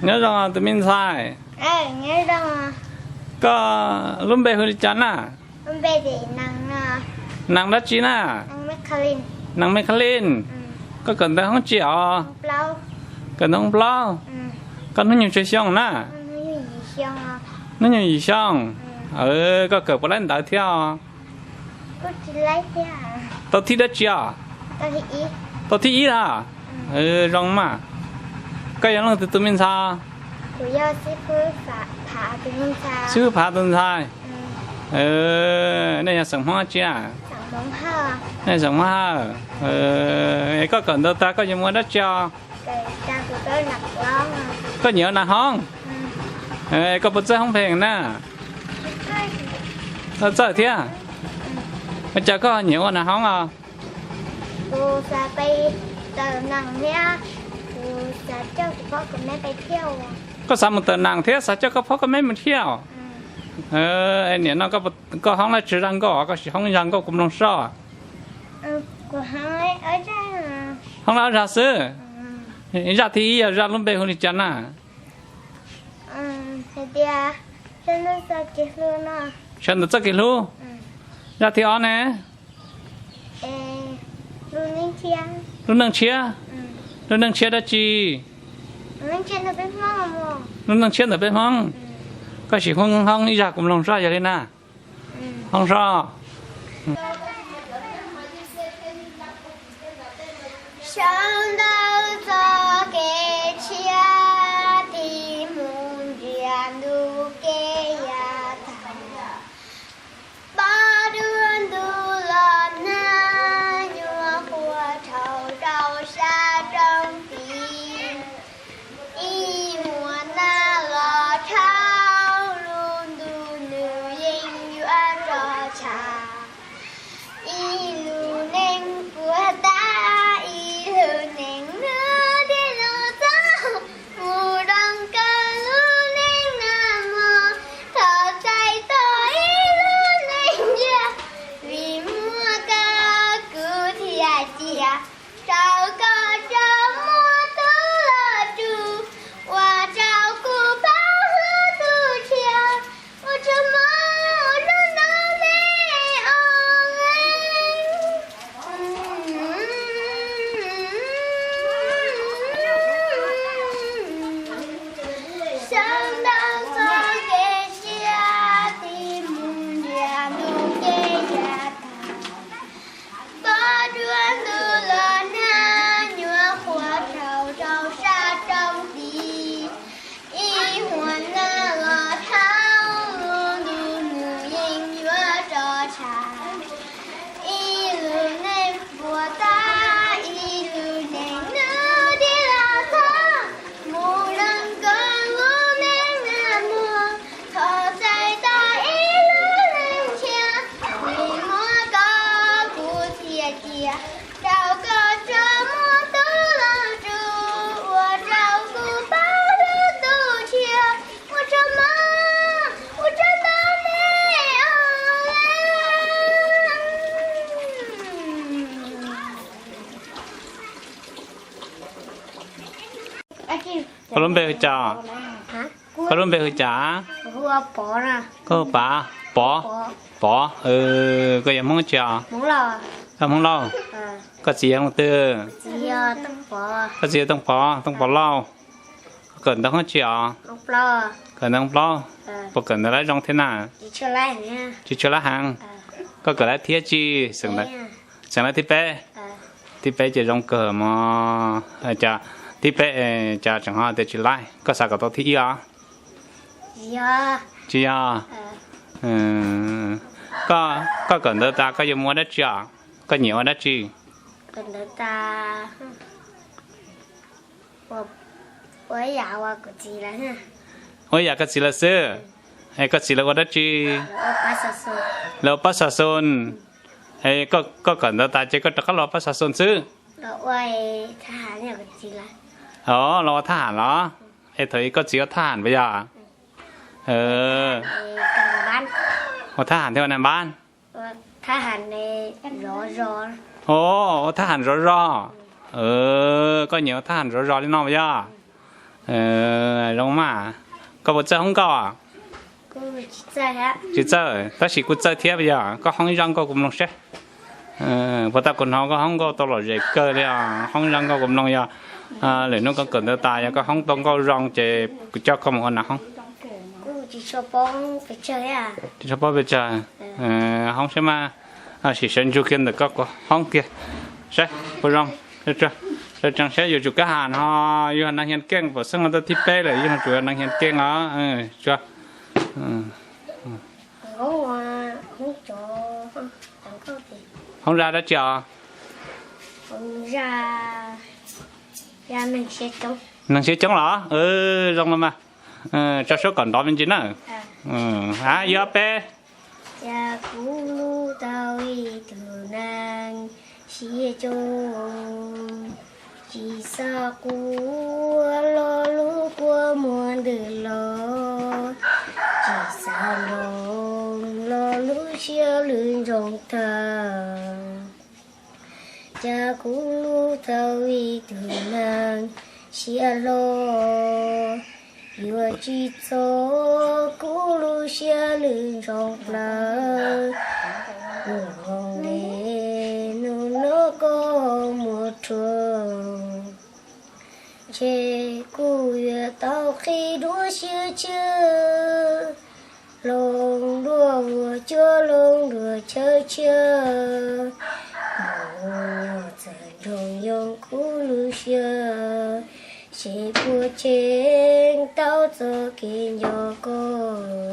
Nyob zoo tus me ntxhais. Koj lub npe hu li cas na? Nees dab tsi na? Nees Mej Kha Lij. Koj kawm ntawv hoob tsi os? Kawm ntawv hoob plaub. Koj hnub nyoog tsawg xyoo na? Hnub nyoog yim xyoo. Koj kawm puas laib ntawv thiab? Tau thib dab tsi os? Tau thib ib los? Zoo mas. Koj yog leej twg tus me ntxhais? Xib Hwb Phav tus ntxhais. Nej yog xeem Hmoob dab tsi? Nej xeem Hmoob Hawj. Es koj kawm ntawv tag koj yuav mus ua dab tsi os? Koj nyiam ua nas hoob? Koj puas txawj hoob pheem na? Txawj thiab. Ua cas koj nyiam ua nas hoob os? Koj xav mus tawm nees thiab xav coj koj phob koj meb mus thiab os? Niam no, koj hoob lawv tsis zaj nkauj, koj sim hoob zaj nkauj kuv mloog soj. Hoob lawv ob zaj xwb. Zaj thib ib yog zaj lub npe hu li cas na? Sawv ntawm txoj kev hlub. Zaj thib ob ne? Lub neej tshiab. Lub neej tshiab dab tsi? Lub neej tshiab ntawm peb Hmoob. Koj sim hoob ib zaj kuv mloog soj yog li na. Hoob soj. Sawv ntawm txoj kev tshiab tig mus ntsia ntu kev yav tag, pom dua ntu los nag nyuam qhuav dhau rau sab roob tid. Ib hmos nag los dhau, lub ntuj nws yeej yuav rov tshab. Ib lub neej puag ta, ib lub neej nws thiaj los txog. Mus zoo kawg lub neej nag hmo, thov txais tos ib lub neej ntsia, vim muaj koj kuv thiaj cia, rau koj tso muag tub los tsuj, ua rau kuv paub hlub tus tshiab, ua tsaug mog, ua tsaug ntau me os. Sawv ntawm txoj kev tshiab tig mus ntsia ntu kev yav tag, pom dua ntu los nag nyuam qhuav dhau rau sab roob tid. Ib hmos nag los dhau, lub ntuj nws yeej yuav rov tshab. Ib lub neej puag ta, ib lub neej nws thiaj los txog. Mus zoo kawg lub neej nag hmo, thov txais tos ib lub neej tshiab, vim muaj koj kuv thiaj cia, rau koj tso muag tub los tsuj, ua rau kuv paub hlub tus tshiab, ua tsaug mog, ua tsaug ntau me os. Koj lub npe hu cas? Koj lub npe hu cas? Koj hu Pav, Pov, Pov. Koj yog Hmoob tsi os? Koj Hmoob Lauj. Koj txiv yog leej twg? Koj txiv yog Tooj Pov, Tooj Pov Lauj. Koj kawm ntawv hoob tsi os? Kawm ntawv hoob plaub. Puas kawm ntawv laib zoo thiab na? Tsis tshua laib heev. Koj kawm laib thib tsi? Xeem laib thib peb. Thib peb ces zoo kawg mog. Cas thib peb, cas tseem ho tias tsis laib? Koj xav kom tau thib ib os? Tsis yog. Koj kawm ntawv tas koj yuav mus ua dab tsi os? Koj nyiam ua dab tsi? Ua ib yam koj txiv lawv xwb. Es koj txiv lawv ua dab tsi? Lawv ua pab xa xoo. Es koj kawm ntawv tas ces koj rov qab los ua pab xa xoo xwb? Los ua thab ham los? Es thaum ub koj txiv ua thab ham puas yog? Ua thab ham thiab ua nag npab? Ua thab ham zov zos. Koj nyiam ua thab ham zov zos li no puas yog? Zoo mas, koj puas txawj hoob nkauj? Tsis txawj, tab sis kuv txawj thiab, yog koj hoob ib zaj nkauj kuv mloog seb. Puas tau kuv hnov koj hoob nkauj tau lom zem kawg li os. Hoob ib zaj nkauj kuv mloog, yog lwm hnub koj kawm ntawv tas yog koj hoob tau nkauj zoo ces kuv coj koj mus ua nas hoob. Tsis tshua paub pes tsawg, hoob seb mas, sim sawv ntsug kiag ntawm koj hoob kiag, saib puas zoo. Sawv tsees saib yuav tsum kab has no, yug nas hias keej pam xeeb no tau thib peb lawm, yug tsum nas hias keej os. Hoob zaj dab tsi os? Neeg siab coob los? Zoo los mas, tso suab kom nrov me ntsis na. A, yog peb. Cas kuv hlub tau ib tug neeg siab coob, tsis xav quaj los lub kua muag ntws los, tsis xav nroo los lub siab lwj ntsoog tawg. Cas kuv hlub tau ib tug neeg siab hlo, yuav tsis txog kuv lub siab lwj ntsoog plaws. Kuv hloov li nus no koj muag rhuav, ntshe kuv yuav tau qhib duab siab tshiab, hloov dua ua cuab hloov dua chaw tshiab, mus los txawm nroo yoo kuv lub siab, seb puas cheem tau txoj kev nco koj.